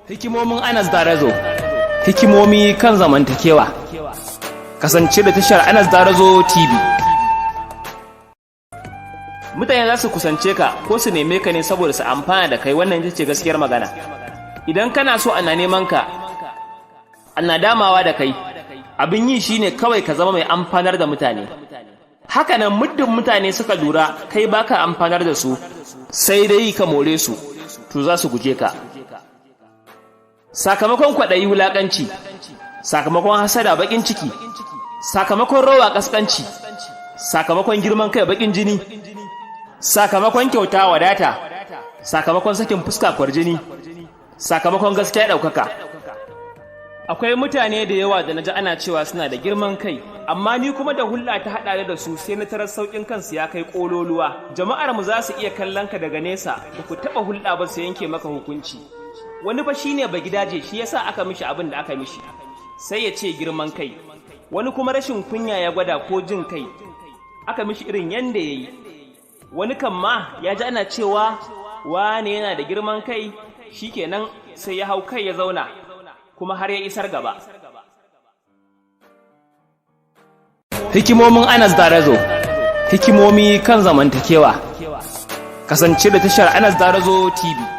Hikimomin Anas Darazo, hikimomi kan zamantakewa. Kasance da tashar Anas Darazo TV. Mutane za su kusance ka ko su neme ka ne saboda su amfana da kai. Wannan ita ce gaskiyar magana. Idan kana so ana neman ka, ana damawa da kai, abin yi shine kawai ka zama mai amfanar da mutane. Hakanan muddin mutane suka lura kai baka amfanar da su, sai dai ka more su, to za su guje ka. Sakamakon kwaɗayi wulaƙanci, sakamakon hasada baƙin ciki, sakamakon rowa ƙasƙanci, sakamakon girman kai baƙin jini, sakamakon kyauta wadata, sakamakon sakin fuska kwarjini, sakamakon gaskiya ɗaukaka. Akwai mutane da yawa da na ji ana cewa suna da girman kai, amma ni kuma da hulɗa ta haɗa da su, sai na tarar sauƙin kansu ya kai ƙololuwa. Jama'ar mu za su iya kallon ka daga nesa, ba ku taɓa hulɗa ba, su yanke maka hukunci. Wani fa shine ba gidaje, shi yasa aka mishi abin da aka mishi, sai ya ce girman kai. Wani kuma rashin kunya ya gwada ko jin kai, aka mishi irin yanda ya yi. Wani kan ma ya ji ana cewa wane yana da girman kai, shikenan sai ya hau kai ya zauna, kuma har ya isar gaba. Hikimomin Anas Darazo, hikimomi kan zamantakewa. Kasance da tashar Anas Darazo TV.